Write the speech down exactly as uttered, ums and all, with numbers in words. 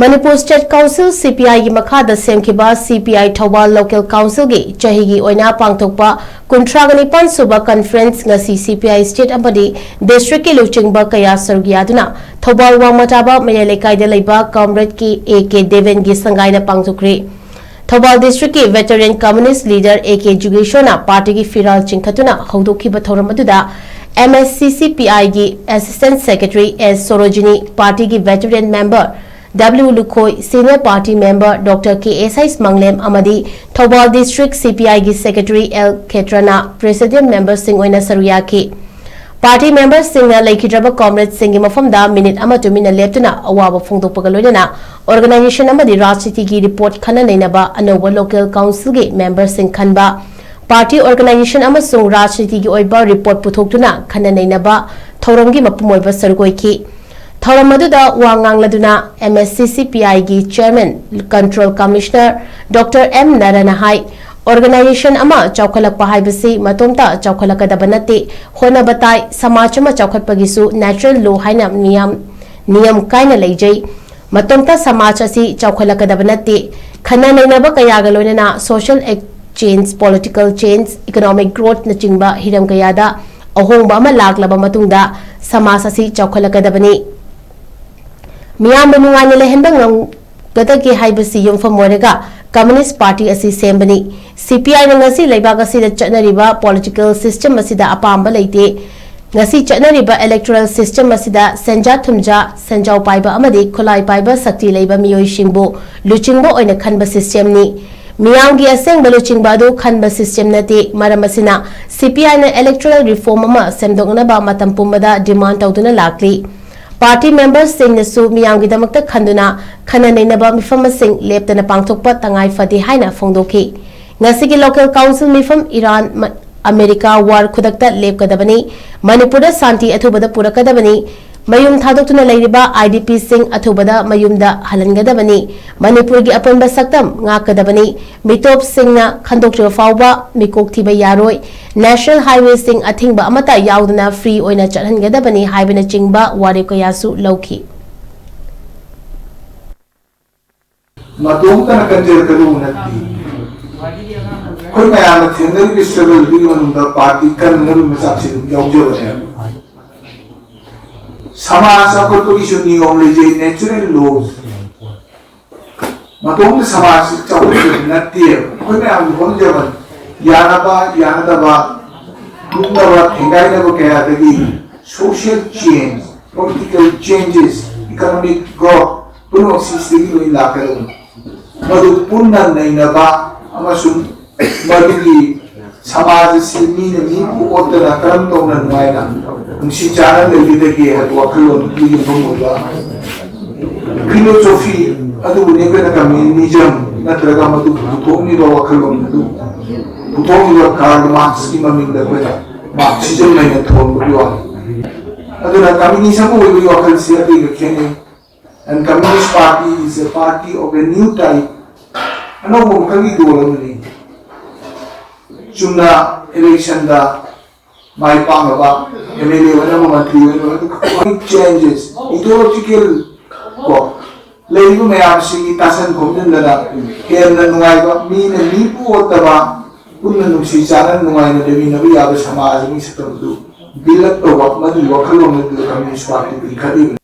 Manipur state council, ꯁꯤ P ꯑꯥꯏꯒꯤ ꯃꯈꯥꯗ ꯁꯦꯝꯈꯤꯕ ꯁꯤ ꯄꯤ ꯑꯥꯏ ꯊꯧꯕꯥꯜ ꯂꯣꯀꯦꯜ ꯀꯥꯎꯟꯁꯤꯜꯒꯤ ꯆꯍꯤꯒꯤ ꯑꯣꯏꯅ ꯄꯥꯡꯊꯣꯛꯄ ꯀꯨꯟꯊ꯭ꯔꯥꯒ ꯅꯤꯄꯥꯟ ꯁꯨꯕ ꯀꯟꯐꯔꯦꯟꯁ ꯉꯁꯤ ꯁꯤ ꯄꯤ ꯑꯥꯏ ꯁ꯭ꯇꯦꯠ ꯑꯃꯗꯤ ꯗꯤꯁꯇ꯭ꯔꯤꯛꯀꯤ ꯂꯨꯆꯤꯡꯕ ꯀꯌꯥ ꯁꯔꯨꯛ ꯌꯥꯗꯨꯅ ꯊꯧꯕꯥꯜ ꯋꯥꯡꯃ ꯇꯥꯕ ꯃꯌꯥꯏ ꯂꯩꯀꯥꯏꯗ ꯂꯩꯕ ꯀꯝꯔꯦꯗ ꯀꯦ ꯑꯦ ꯀꯦ ꯗꯦꯕꯦꯟꯒꯤ ꯁꯪꯒꯥꯏꯗ ꯄꯥꯡꯊꯣꯛꯈ꯭ꯔꯦ꯫ ꯊꯧꯕꯥꯜ ꯗꯤꯁꯇ꯭ꯔꯤꯛꯀꯤ ꯚꯦꯇꯔꯤꯌꯟ ꯀꯝꯌꯨꯅꯤꯁ꯭ꯠ ꯂꯤꯗꯔ ꯑꯦ ꯀꯦ ꯖꯨꯒꯦꯁꯣꯔꯅ ꯄꯥꯔꯇꯤꯒꯤ ꯐꯤꯔꯥꯜ ꯆꯤꯡꯈꯠꯇꯨꯅ ꯍꯧꯗꯣꯛꯈꯤꯕ ꯊꯧꯔꯝ ꯑꯗꯨꯗ M S C C P ꯑꯥꯏꯒꯤ ꯑꯦꯁꯤꯁ꯭ꯇꯦꯟꯠ ꯁꯦꯀ꯭ꯔꯦꯇꯔꯤ ꯑꯦꯁ ꯁꯣꯔꯣꯖꯤꯅꯤ, ꯄꯥꯔꯇꯤꯒꯤ veteran member W Lukhoi, senior party member doctor K S H Manglem ꯑꯃꯗꯤ ꯊꯧꯕꯥꯜ ꯗꯤꯁꯇ꯭ꯔꯤꯛ ꯁꯤ ꯄꯤ ꯑꯥꯏꯒꯤ ꯁꯦꯀ꯭ꯔꯦꯇꯔꯤ ꯑꯦꯜ ꯈꯦꯇ꯭ꯔꯅ ꯄ꯭ꯔꯦꯁꯤꯗꯦꯟꯠ ꯃꯦꯝꯕꯔꯁꯤꯡ ꯑꯣꯏꯅ ꯁꯔꯨꯛ ꯌꯥꯈꯤ꯫ ꯄꯥꯔꯇꯤ ꯃꯦꯝꯕꯔꯁꯤꯡꯅ ꯂꯩꯈꯤꯗ꯭ꯔꯕ ꯀꯝꯔꯦꯗꯁꯤꯡꯒꯤ ꯃꯐꯝꯗ ꯃꯤꯅꯤꯠ ꯑꯃ ꯇꯨꯃꯤꯟꯅ ꯂꯦꯞꯇꯨꯅ ꯑꯋꯥꯕ ꯐꯣꯡꯗꯣꯛꯄꯒ ꯂꯣꯏꯅꯅ ꯑꯣꯔꯒꯅꯥꯏꯖꯦꯁꯟ ꯑꯃꯗꯤ ꯔꯥꯖꯅꯤꯇꯤꯒꯤ ꯔꯤꯄꯣꯔꯠ ꯈꯟꯅ ꯅꯩꯅꯕ, ꯑꯅꯧꯕ ꯂꯣꯀꯦꯜ ꯀꯥꯎꯟꯁꯤꯜꯒꯤ ꯃꯦꯝꯕꯔꯁꯤꯡ ꯈꯟꯕ, ꯄꯥꯔꯇꯤ ꯑꯣꯔꯒꯅꯥꯏꯖꯦꯁꯟ ꯑꯃꯁꯨꯡ ꯔꯥꯖꯅꯤꯇꯤꯒꯤ ꯑꯣꯏꯕ ꯔꯤꯄꯣꯔꯠ ꯄꯨꯊꯣꯛꯇꯨꯅ ꯈꯟꯅ ꯅꯩꯅꯕ ꯊꯧꯔꯝꯒꯤ ꯃꯄꯨꯡ ꯑꯣꯏꯕ ꯁꯔꯨꯛ ꯑꯣꯏꯈꯤ꯫ ꯊꯧꯔꯝ ꯑꯗꯨꯗ ꯋꯥ ꯉꯥꯡꯂꯗꯨꯅ M S C C P ꯑꯥꯏꯒꯤ chairman, control commissioner doctor M ꯅꯔꯥꯅ ꯍꯥꯏ, ꯑꯣꯔꯒꯅꯥꯏꯖꯦꯁꯟ ꯑꯃ ꯆꯥꯎꯈꯠꯂꯛꯄ ꯍꯥꯏꯕꯁꯤ ꯃꯇꯣꯝꯇ ꯆꯥꯎꯈꯠꯂꯛꯀꯗꯕ ꯅꯠꯇꯦ, ꯍꯣꯠꯅꯕ ꯇꯥꯏ, ꯁꯃꯥꯖ ꯑꯃ ꯆꯥꯎꯈꯠꯄꯒꯤꯁꯨ ꯅꯦꯆꯔꯦꯜ ꯂꯣ ꯍꯥꯏꯅ ꯅꯤꯌꯝ, ꯅꯤꯌꯝ ꯀꯥꯏꯅ ꯂꯩꯖꯩ꯫ ꯃꯇꯣꯝꯇ ꯁꯃꯥꯖ ꯑꯁꯤ ꯆꯥꯎꯈꯠꯂꯛꯀꯗꯕ ꯅꯠꯇꯦ, ꯈꯟꯅ ꯅꯩꯅꯕ ꯀꯌꯥꯒ ꯂꯣꯏꯅꯅ social change, political change, economic ꯒ꯭ꯔꯣꯊꯅꯆꯤꯡꯕ ꯍꯤꯔꯝ ꯀꯌꯥꯗ ꯑꯍꯣꯡꯕ ꯑꯃ ꯂꯥꯛꯂꯕ ꯃꯇꯨꯡꯗ ꯁꯃꯥꯖ ꯑꯁꯤ ꯆꯥꯎꯈꯠꯂꯛꯀꯗꯕꯅꯤ꯫ ꯃꯤꯌꯥꯝꯕꯨ ꯅꯨꯡꯉꯥꯏꯅ ꯂꯩꯍꯟꯕ ꯉꯝꯒꯗꯒꯦ ꯍꯥꯏꯕꯁꯤ ꯌꯨꯝꯐꯝ ꯑꯣꯏꯔꯒ ꯀꯝꯌꯨꯅꯤꯁ꯭ꯠ ꯄꯥꯔꯇꯤ ꯑꯁꯤ ꯁꯦꯝꯕꯅꯤ꯫ ꯁꯤ ꯄꯤ ꯑꯥꯏꯅ ꯉꯁꯤ ꯂꯩꯕꯥꯛ ꯑꯁꯤꯗ ꯆꯠꯅꯔꯤꯕ ꯄꯣꯂꯤꯇꯤꯀꯦꯜ ꯁꯤꯁꯇꯦꯝ ꯑꯁꯤꯗ ꯑꯄꯥꯝꯕ ꯂꯩꯇꯦ꯫ ꯉꯁꯤ ꯆꯠꯅꯔꯤꯕ ꯏꯂꯦꯛꯇꯣꯔꯦꯜ ꯁꯤꯁꯇꯦꯝ ꯑꯁꯤꯗ ꯁꯦꯟꯖꯥ ꯊꯨꯝꯖꯥ, ꯁꯦꯟꯖꯥꯎ ꯄꯥꯏꯕ ꯑꯃꯗꯤ ꯈꯨꯠꯂꯥꯏ ꯄꯥꯏꯕ ꯁꯛꯇꯤ ꯂꯩꯕ ꯃꯤꯑꯣꯏꯁꯤꯡꯕꯨ ꯂꯨꯆꯤꯡꯕ ꯑꯣꯏꯅ ꯈꯟꯕ ꯁꯤꯁꯇꯦꯝꯅꯤ꯫ ꯃꯤꯌꯥꯝꯒꯤ ꯑꯁꯦꯡꯕ ꯂꯨꯆꯤꯡꯕ ꯑꯗꯨ ꯈꯟꯕ ꯁꯤꯁꯇꯦꯝ ꯅꯠꯇꯦ꯫ ꯃꯔꯝ ꯑꯁꯤꯅ ꯁꯤ ꯄꯤ ꯑꯥꯏꯅ ꯏꯂꯦꯛꯇꯣꯔꯦꯜ ꯔꯤꯐꯣꯔꯝ ꯑꯃ ꯁꯦꯝꯗꯣꯛꯅꯕ ꯃꯇꯝ ꯄꯨꯝꯕꯗ ꯗꯤꯃꯥꯟꯗ ꯇꯧꯗꯨꯅ ꯂꯥꯛꯂꯤ꯫ ꯄꯥꯔꯇꯤ ꯃꯦꯝꯕꯔꯁꯤꯡꯅꯁꯨ ꯃꯤꯌꯥꯝꯒꯤꯗꯃꯛꯇ ꯈꯟꯗꯨꯅ ꯈꯟꯅ ꯅꯩꯅꯕ ꯃꯤꯐꯝꯁꯤꯡ ꯂꯦꯞꯇꯅ ꯄꯥꯡꯊꯣꯛꯄ ꯇꯉꯥꯏ ꯐꯗꯦ ꯍꯥꯏꯅ ꯐꯣꯡꯗꯣꯛꯈꯤ꯫ ꯉꯁꯤꯒꯤ ꯂꯣꯀꯦꯜ ꯀꯥꯎꯟꯁꯤꯜ ꯃꯤꯐꯝ ꯏꯔꯥꯟ, ꯃ-, ꯑꯃꯦꯔꯤꯀꯥ ꯋꯥꯔ ꯈꯨꯗꯛꯇ ꯂꯦꯞꯀꯗꯕꯅꯤ꯫ ꯃꯅꯤꯄꯨꯔꯗ ꯁꯥꯟꯇꯤ ꯑꯊꯨꯕꯗ ꯄꯨꯔꯛꯀꯗꯕꯅꯤ꯫ ꯃꯌꯨꯝ ꯊꯥꯗꯣꯛꯇꯨꯅ ꯂꯩꯔꯤꯕ ꯑꯥꯏ ꯗꯤ ꯄꯤꯁꯤꯡ ꯑꯊꯨꯕꯗ ꯃꯌꯨꯝꯗ ꯍꯜꯍꯟꯒꯗꯕꯅꯤ꯫ ꯃꯅꯤꯄꯨꯔꯒꯤ ꯑꯄꯨꯟꯕ ꯁꯛꯇꯝ ꯉꯥꯛꯀꯗꯕꯅꯤ꯫ ꯃꯤꯇꯣꯞꯁꯤꯡꯅ ꯈꯟꯗꯣꯛꯇ꯭ꯔꯤꯕ ꯐꯥꯎꯕ ꯃꯤꯀꯣꯛ ꯊꯤꯕ ꯌꯥꯔꯣꯏ꯫ ꯅꯦꯁꯅꯦꯜ ꯍꯥꯏꯋꯦꯁꯤꯡ ꯑꯊꯤꯡꯕ ꯑꯃꯠꯇ ꯌꯥꯎꯗꯅ ꯐ꯭ꯔꯤ ꯑꯣꯏꯅ ꯆꯠꯍꯟꯒꯗꯕꯅꯤ ꯍꯥꯏꯕꯅꯆꯤꯡꯕ ꯋꯥꯔꯦꯞ ꯀꯌꯥꯁꯨ ꯂꯧꯈꯤ꯫ ꯃꯇꯣꯝꯇꯅ ꯀꯟꯖꯔꯛꯀꯗꯧꯕ ꯅꯠꯇꯦ꯫ ꯑꯩꯈꯣꯏ ꯃꯌꯥꯝꯅ ꯊꯦꯡꯅꯔꯤꯕ struggle ꯗꯨꯒꯤ ꯃꯅꯨꯡꯗ party ꯀꯟꯅꯕꯒꯤ ꯃꯆꯥꯛꯁꯤ ꯑꯗꯨꯝ ꯌꯥꯎꯖꯕꯅꯦꯕ꯫ ꯁꯃꯥꯖ ꯆꯥꯎꯈꯠꯄꯒꯤꯁꯨ ꯅꯤꯌꯣꯝ ꯂꯩꯖꯩ, natural laws꯫ ꯃꯇꯣꯝꯇ ꯁꯃꯥꯖ ꯆꯥꯎꯈꯠꯄꯗꯤ ꯅꯠꯇꯦꯕ꯫ ꯑꯩꯈꯣꯏ ꯃꯌꯥꯝꯒꯤ ꯍꯣꯠꯅꯖꯃꯟ, ꯌꯥꯅꯕ ꯌꯥꯅꯗꯕ, ꯍꯨꯞꯅꯕ ꯊꯦꯡꯒꯥꯏꯅꯕ ꯀꯌꯥꯗꯒꯤ social change, political changes, economic growth ꯄꯨꯝꯅꯃꯛꯁꯤ ꯁꯤꯗꯒꯤ ꯂꯣꯏ ꯂꯥꯛꯀꯗꯕꯅꯤ꯫ ꯃꯗꯨ ꯄꯨꯟꯅ ꯅꯩꯅꯕ ꯑꯃꯁꯨꯡ ꯃꯗꯨꯒꯤ ꯁꯃꯥꯖ ꯑꯁꯤ ꯃꯤꯅ ꯃꯤꯕꯨ ꯑꯣꯠꯇꯅ ꯀꯔꯝ ꯇꯧꯅ ꯅꯨꯡꯉꯥꯏꯅ ꯅꯨꯡꯁꯤ ꯆꯥꯟꯅ ꯂꯩꯒꯗꯒꯦ ꯍꯥꯏꯕ ꯋꯥꯈꯜꯂꯣꯟ ꯑꯗꯨ ꯌꯨꯝꯐꯝ ꯑꯣꯏꯕ philosophy ꯑꯗꯨꯕꯨꯅꯤ ꯑꯩꯈꯣꯏꯅ communism ꯅꯠꯇ꯭ꯔꯒ ꯃꯗꯨ ꯄꯨꯊꯣꯛꯂꯤꯕ ꯋꯥꯈꯜꯂꯣꯟ ꯑꯗꯨ ꯄꯨꯊꯣꯛꯂꯤꯕ Karl Marxꯀꯤ ꯃꯃꯤꯡꯗ ꯑꯩꯈꯣꯏꯅ Marxism ꯍꯥꯏꯅ ꯊꯣꯟꯕꯒꯤ ꯋꯥꯅꯤ꯫ ꯑꯗꯨꯅ communism ꯑꯣꯏꯕꯒꯤ ꯋꯥꯈꯜꯁꯤ ꯑꯇꯩꯒ ꯈꯦꯠꯅꯩ꯫ And Communist Party is a party of a new type. ꯑꯅꯧꯕ ꯃꯈꯜꯒꯤ ꯗꯣꯜ ꯑꯃꯅꯤ꯫ ꯆꯨꯝꯅ electionꯗ ꯃꯥꯏ ꯄꯥꯛꯅꯕ MLA ꯑꯣꯏꯅꯕ, ꯃꯟꯇ꯭ꯔꯤ ꯑꯣꯏꯅꯕ, ꯑꯗꯨ changes, ideological ꯀꯣ, ꯂꯩꯔꯤꯕ ꯃꯌꯥꯝꯁꯤꯒꯤ ꯇꯥꯁꯟ ꯈꯣꯝꯖꯤꯟꯗꯅ ꯍꯦꯟꯅ ꯅꯨꯡꯉꯥꯏꯕ, ꯃꯤꯅ ꯃꯤꯕꯨ ꯑꯣꯠꯇꯕ, ꯄꯨꯟꯅ ꯅꯨꯡꯁꯤ ꯆꯥꯟꯅꯅ ꯅꯨꯡꯉꯥꯏꯅ ꯂꯩꯃꯤꯟꯅꯕ ꯌꯥꯕ ꯁꯃꯥꯖ ꯑꯃꯒꯤ ꯁꯛꯇꯝ ꯑꯗꯨ build up ꯇꯧꯕ, ꯃꯗꯨꯒꯤ ꯋꯥꯈꯜꯂꯣꯟ ꯑꯗꯨꯗ Communist Party ꯂꯤꯡꯈꯠꯂꯤꯕꯅꯤ꯫